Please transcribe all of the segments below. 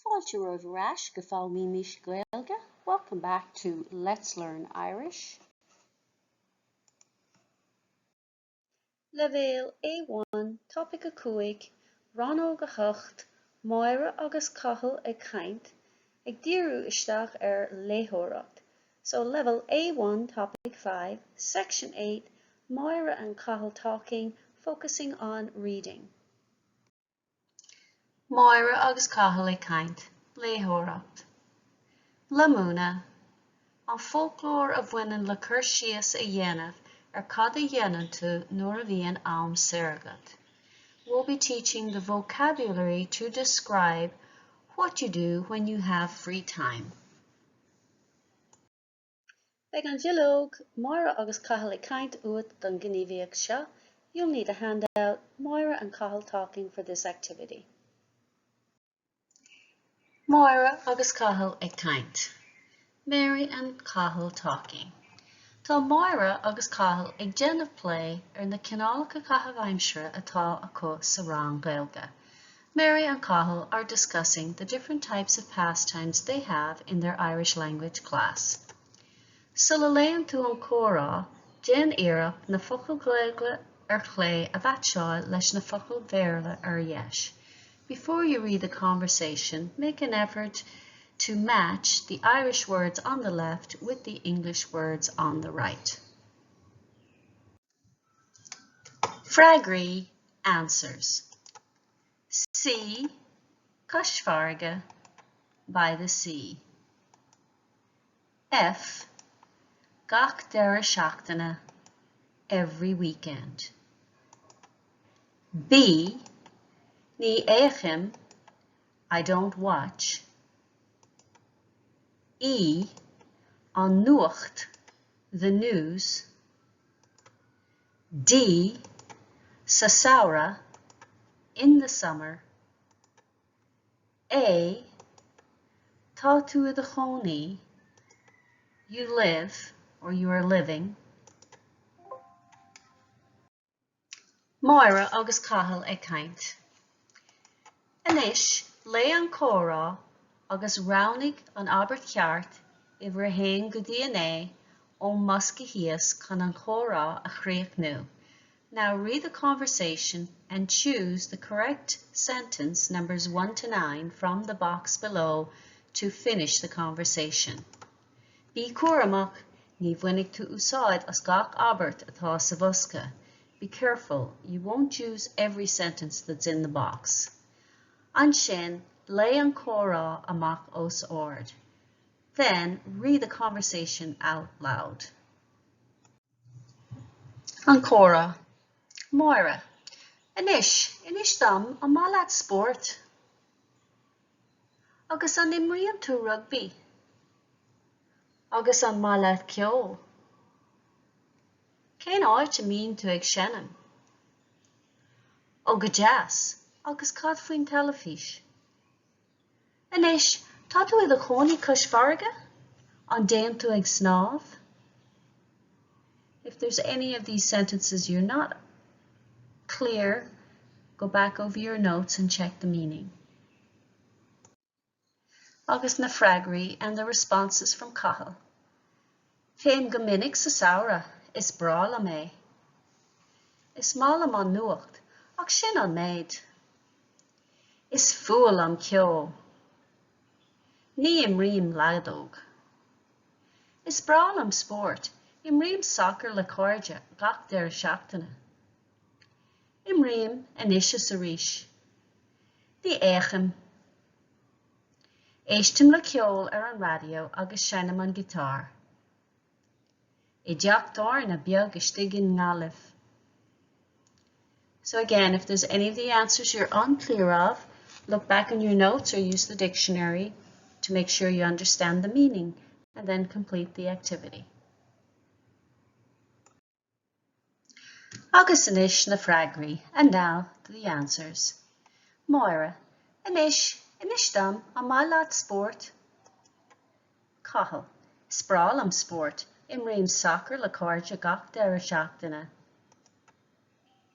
Fáilte romhaibh ar ais go Foghlaimímis Gaeilge, welcome back to Let's Learn Irish. Leibhéal A1, Topaic 5, Rannóg 8, Máire agus Cathal ag Caint, ag díriú isteach ar léitheoireacht. So level A1, Topic 5, Section 8, Máire and Cathal talking, focusing on reading. Máire agus Cathal ag caint, Léitheoireacht. Le múineadh, An foclóir a bhaineann le cur síos a dhéanamh ar cad a dhéanann tú nuair a bhíonn am saor agat. We'll be teaching the vocabulary to describe what you do when you have free time. Beidh an bhileog 'Máire agus Cathal ag Caint' uait don ghníomhaíocht seo, You'll need the handout 'Máire and Cathal Talking' for this activity. Máire agus Cathal ag Caint Mary and Cathal Talking Tá Máire agus Cathal ag déanamh plé ar na cineálacha caitheamh aimsire atá acu sa rang Gaeilge. Mary and Cathal are discussing the different types of pastimes they have in their Irish language class. Sula léann tú an comhrá, déan iarracht na focail Ghaeilge ar chlé a mheaitseáil leis na focail Bhéarla ar dheis. Before you read the conversation, make an effort to match the Irish words on the left with the English words on the right. Freagraí, Answers. C, Cois farraige, by the sea. F, Gach deireadh seachtaine, every weekend. B, Ní fhéachaim, I don't watch. E, An nuacht, the news. D, Sa samhradh, in the summer. A, Tá tú i do chónaí, you live or you are living. Máire agus Cathal ag caint. Anois, léigh an comhrá agus roghnaigh an abairt cheart, uimhir 1 go dtí 9, ón mbosca thíos chun an comhrá a chríochnú. Now read the conversation and choose the correct sentence, numbers 1 to 9, from the box below to finish the conversation. Bí cúramach, ní bhainfidh tú úsáid as gach abairt atá sa bhosca. Be careful, you won't use every sentence that's in the box. Ansin, léigh an comhrá amach os ard. Then, read the conversation out loud. An comhrá. Máire, Anois, inis dom, an maith leat spórt? Agus an imríonn tú rugbaí? Agus an maith leat ceol? Cén áit a mbíonn tú ag seinm? Ó go deas, agus cad faoin teilifís? Anois, tá tú i do chónaí cois farraige? An dtéann tú ag snámh? If there's any of these sentences you're not clear, go back over your notes and check the meaning. Agus na freagraí and the responses from Cathal. Téim go minic sa samhradh, is breá liom é. Is maith liom an nuacht, ach sin an méid. Is fuath liom ceol. Ní imrím leadóg. Is breá liom spórt, imrím sacar le cairde gach deireadh seachtaine. Imrím anois is arís. Ní fhéachaim. Éistim le ceol ar an raidió agus seinnim an giotár. I dteach tábhairne beag istigh i nGaillimh. So again, if there's any of the answers you're unclear of, look back on your notes or use the dictionary to make sure you understand the meaning and then complete the activity. Agus anois na freagraí, and now the answers. Máire, Anois, inis dom, an maith leat spórt? Cathal, Is breá liom spórt, imrím sacar le cairde gach deireadh seachtaine.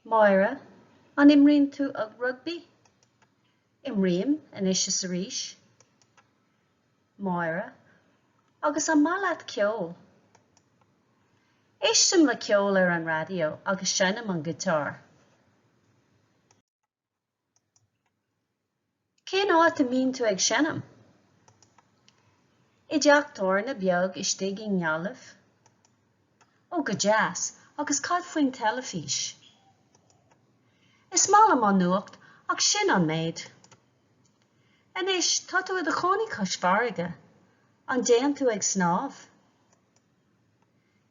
Máire, An imríonn tú rugbaí? Imrím, anois is arís. Máire, Agus an maith leat ceol? Éistim le ceol ar an raidió agus seinnim an giotár. Cén áit a mbíonn tú ag seinm? I dteach tábhairne beag istigh i nGaillimh. Ó go deas, agus cad faoin teilifís? Is maith liom an nuacht ach sin an méid. Anois, tá tú i do chónaí cois farraige. An dtéann tú ag snámh?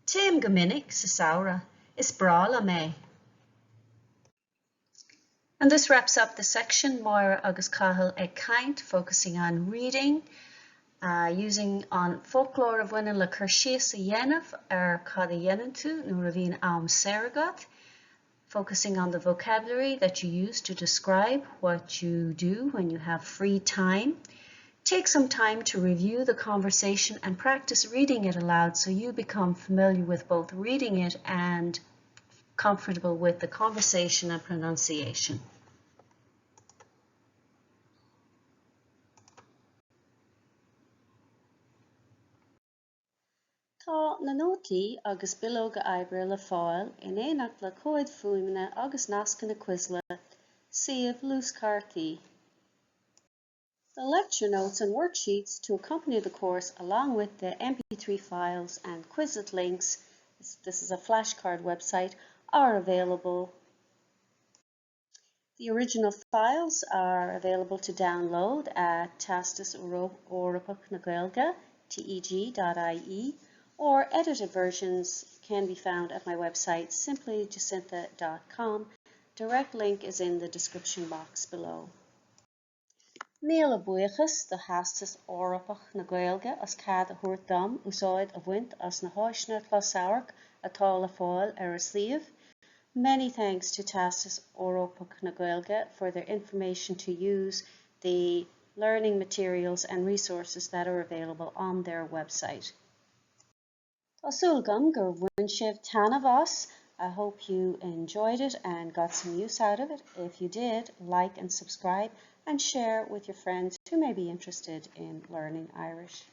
Téim go minic sa samhradh, is breá liom é. And this wraps up the section Máire agus Cathal ag Caint, focusing on reading, uh, using an foclóir a bhaineann le cur síos a dhéanamh ar cad a dhéanann tú nuair a bhíonn am saor agat, focusing on the vocabulary that you use to describe what you do when you have free time. Take some time to review the conversation and practice reading it aloud so you become familiar with both reading it and comfortable with the conversation and pronunciation. Tá na nótaí agus bileoga oibre le fáil in éineacht le comhaid fuaime agus nascanna Quizlet, suíomh luaschártaí. The lecture notes and worksheets to accompany the course along with the MP3 files and Quizlet links, this is a flashcard website, are available. The original files are available to download at Teastas Eorpach na Gaeilge, teg.ie, or edited versions can be found at my website simplyjacintha.com. Direct link is in the description box below. Míle buíochas do Theastas Eorpach na Gaeilge as cead a thabhairt dom úsáid a bhaint as na háiseanna closamhairc atá le fáil ar a suíomh. Many thanks to Teastas Eorpach na Gaeilge for their information to use the learning materials and resources that are available on their website. Tá súil agam gur bhain sibh taitneamh as. I hope you enjoyed it and got some use out of it. If you did, like and subscribe and share with your friends who may be interested in learning Irish.